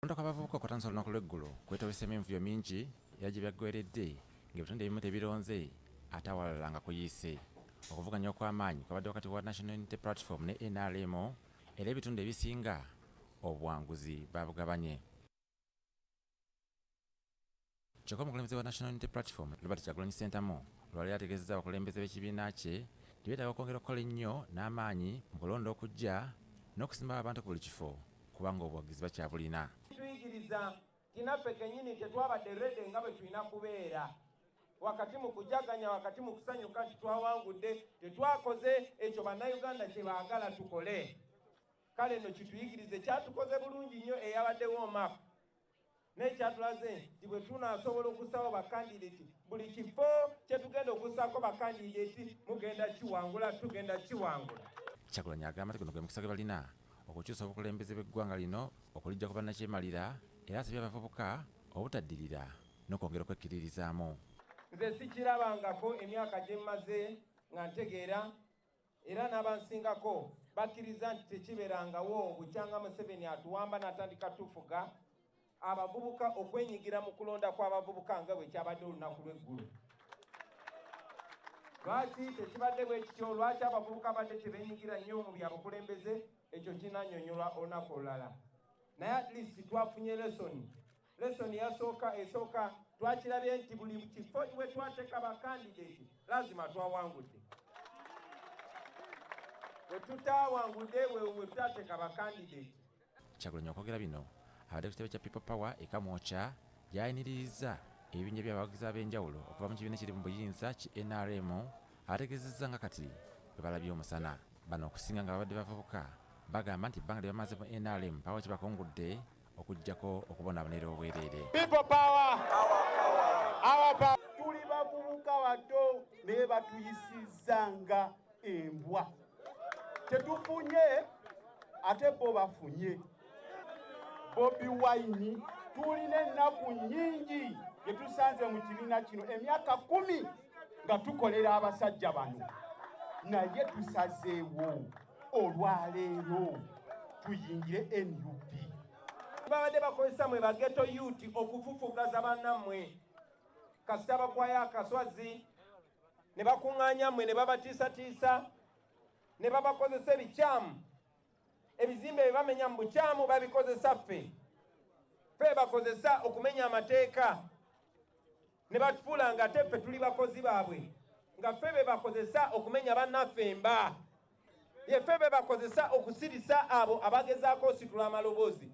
Okulonda kw'abavubuka okwatandise olunaku lw'eggulo kwetobeseemu emivuyo mingi era gye byaggweeredde ng'ebitundu ebimu tebironze ate awalala nga kuyiise. Okuvuganya okw'amaanyi kwabadde wakati wa National Unity Platform ne NRM era ebitundu ebisinga obuwanguzi baabugabanye. Kyokka omukulembeze wa National Unity Platform, Robert Kyagulanyi Ssentamu olwaleero ategeezezza abakulembeze b'ekibiina kye nti beetaaga okwongera okukola ennyo n'amaanyi mu kulonda okujja n'okusimbawo abantu ku buli kifo kubanga obuwagizi bakyabulina. Kituyigiriza nti naffe kennyini tetwabadde ready nga bwe tulina kubeera wakati mu kujaganya, wakati mu kusanyuka nti twawangudde, tetwakoze ekyo Bannayuganda kye baagala tukole. Kale nno kituyigirize, kyatukoze bulungi nnyo eyabadde warm up, naye kyatulaze nti bwe tunaasobola okussawo bakandidate buli kifo kye tugenda okussaako bakandidate mugenda kiwangula, tugenda kiwangula. Kyagulanyi agamba nti guno gwe mukisa gwe balina okukyusa obukulembeze bw'eggwanga lino okuliggya ku bannakyemalira era asabye abavubuka obutaddirira n'okwongera okwekkiririzaamu. Nze sikirabangako emyaka gye mmaze nga ntegeera era n'abansingako bakkiriza nti tekibeerangawo bukyanga Museveni atuwamba n'atandika tufuga abavubuka okwenyigira mu kulonda kw'abavubuka nga bwe kyabadde olunaku lw'eggulo. Lwaki tekibadde bwe kityo? Lwaki abavubuka badde tebenyigira nnyo mu byabukulembeze? Ekyo kinannyonnyolwa olunaku olulala. Naye at least twafunye lesson. Lesson yasooka esooka twakirabye nti buli kifo we twateeka bakandidate lazima twawangudde. We tutaawangudde we tutateeka bakandidate. Kyagulanyi okwogera bino abadde ku kitebe kya People Power e Kamwokya gy'ayiniririzza ebibinja by'abawagizi ab'enjawulo okuva mu kibiina ekiri mu buyinza ki NRM abategeezezza nga kati bwe balabye omusana. Bano okusinga nga babadde bavubuka bagamba nti ebbanga lye bamaze mu NRM mpaawo kye bakungudde okuggyako okubonaabonera obwereere. People Power! Our power! Tuli bavubuka bato naye batuyisizza nga embwa. Tetufunye ate bo bafunye. Bobi Wine tulina ennaku nnyingi gye tusanze mu kibiina kino emyaka 10 nga tukolera abasajja bano, naye tusazeewo olwaleero tuyingire NUP. Babadde bakozesa mwe ba ghetto youth okufufugaza bannammwe, kasita bakwayo akaswazi ne bakuŋŋaanya mmwe ne babatiisatiisa ne babakozesa ebikyamu. Ebizimbe bye bamenya mu bukyamu babikozesa ffe, ffe bakozesa okumenya amateeka ne batufuula nga ate ffe tuli bakozi baabwe, nga ffe be bakozesa okumenya bannaffe emba, ye ffe be bakozesa okusirisa abo abagezaako ositula amaloboozi.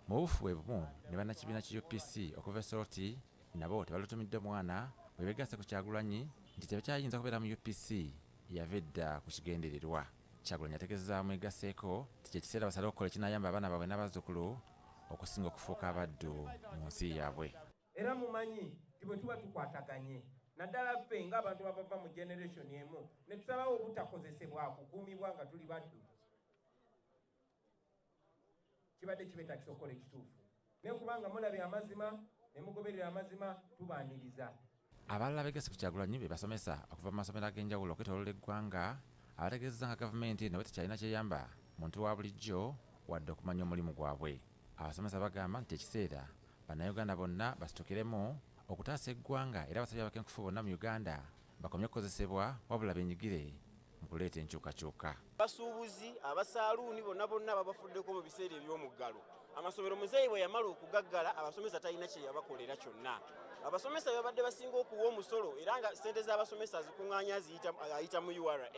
Mu bufu bwe bumu ne bannakibiina ki UPC okuva e Soroti nabo tebalutumiddwa mwana bwe beegasse ku Kyagulanyi nti tebakyayinza kubeera mu UPC yava edda ku kigendererwa. Kyagulanyi ategeezezza abamwegasseeko nti kye kiseera basale okukola ekinaayamba abaana baabwe n'abazzukulu okusinga okufuuka abaddu mu nsi yaabwe. Era mumanyi nti bwe tuba tukwataganye naddala ffe ng'abantu abava mu generation emu ne tusalawo obutakozesebwa kukuumibwa nga tuli baddu, kibadde kibeetagisa okukola ekituufu, naye kubanga mulabye amazima ne mugoberera amazima tubaaniriza. Abalala abeegasse ku Kyagulanyi be basomesa okuva mu masomero ag'enjawulo okwetooloola eggwanga abategeezezza nga gavumenti eno tekyalina kyeyamba muntu wa bulijjo wadde okumanya omulimu gwabwe. Abasomesa bagamba nti ekiseera Bannayuganda bonna basitukiremu okutaasa eggwanga era basabye abakenkufu bonna mu Uganda bakomye okukozesebwa wabula beenyigire mu kuleeta enkyukakyuka. Abasuubuzi, abasaaluuni bonna bonna babafuddeko mu biseera eby'omuggalo. Amasomero muzeeyi bwe yamala okugaggala abasomesa talina kye yabakolera kyonna. Abasomesa babadde basinga okuwa omusolo era nga ssente z'abasomesa azikuŋŋaanya ayita mu URA.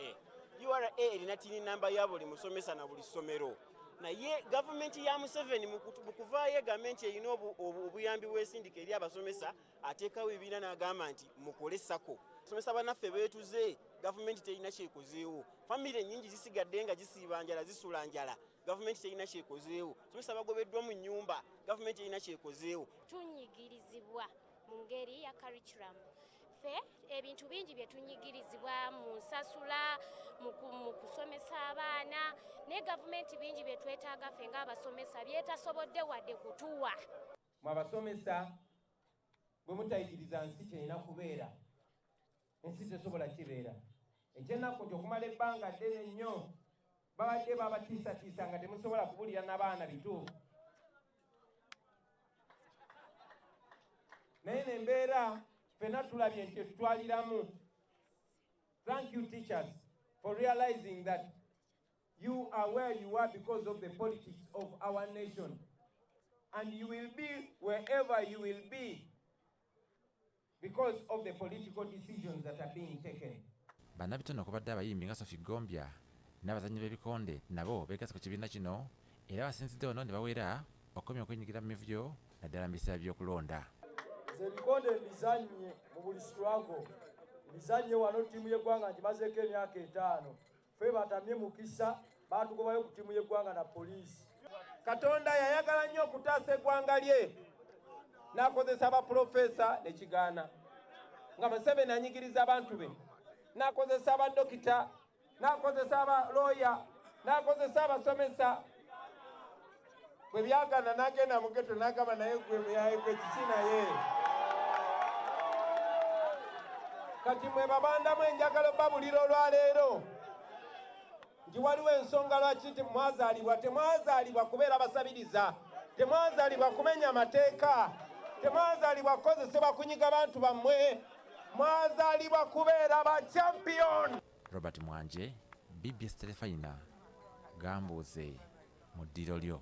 URA erina TIN namba ya buli musomesa na buli ssomero. Naye gavumenti ya Museveni mu kuvaayo egambe nti erina obuyambi bw'esindika eri abasomesa, ateekawo ebibiina n'agamba nti mukole SACCO. Abasomesa bannaffe beetuze, gavumenti terina kyekozeewo. Famire nnyingi zisigadde nga zisiiba njala, zisula njala, gavumenti terina kyekozeewo. Abasomesa bagobeddwa mu nnyumba, gavumenti terina kyekozeewo. Tunyigirizibwa mu ngeri ya curriculum. Ffe ebintu bingi bye tunyigirizibwa mu nsasula, mu kusomesa abaana, naye gavumenti bingi bye twetaaga ffe ng'abasomesa byetasobodde wadde kutuwa. Mwe abasomesa bwe mutayigiriza nsi kyerina kubeera, ensi tesobola kibeera. Ekyennaku nti okumala ebbanga ddene nnyo babadde babatiisatiisa nga temusobola kubulira n'abaana bituufu. Naye nembeera ffenna tulabye nti etutwaliramu. Thank you, teachers, for realizing that you are where you are because of the politics of our nation. And you will be wherever you will be because of the political decisions that are being taken. Bannabitone okubadde abayimbi nga Sophie Gombya n'abazannyi b'ebikonde nabo beegasse ku kibiina kino era basinzidde wano ne bawera okukomya okwenyigira mu mivuyo naddala mu biseera by'okulonda. Nze ebikonde mbizannye mu buli struggle, mbizannye wano ttiimu y'eggwanga ngimazeeko emyaka 5. Ffe batamye mukisa baatugobayo ku ttiimu y'eggwanga na poliisi. Katonda yayagala nnyo okutaasa eggwanga lye n'akozesa abaprofesa ne kigaana. Nga Museveni anyigiriza abantu be, n'akozesa abadokita, n'akozesa abalooya, n'akozesa abasomesa. Bwe byagaana n'agenda mu ghetto n'agamba naye gwe muyaye gwe kiki naye. Kati mwe babandamu enjagala babulira olwaleero nti waliwo ensonga lwaki temwazaalibwa. Temwazaalibwa kubeera basabiriza, temwazaalibwa kumenya amateeka, temwazaalibwa kukozesebwa kunyiga bantu bammwe, mwazaalibwa kubeera ba champion. Robert Mwanje, BBS Terefayina, gambuuze mu ddiro lyo.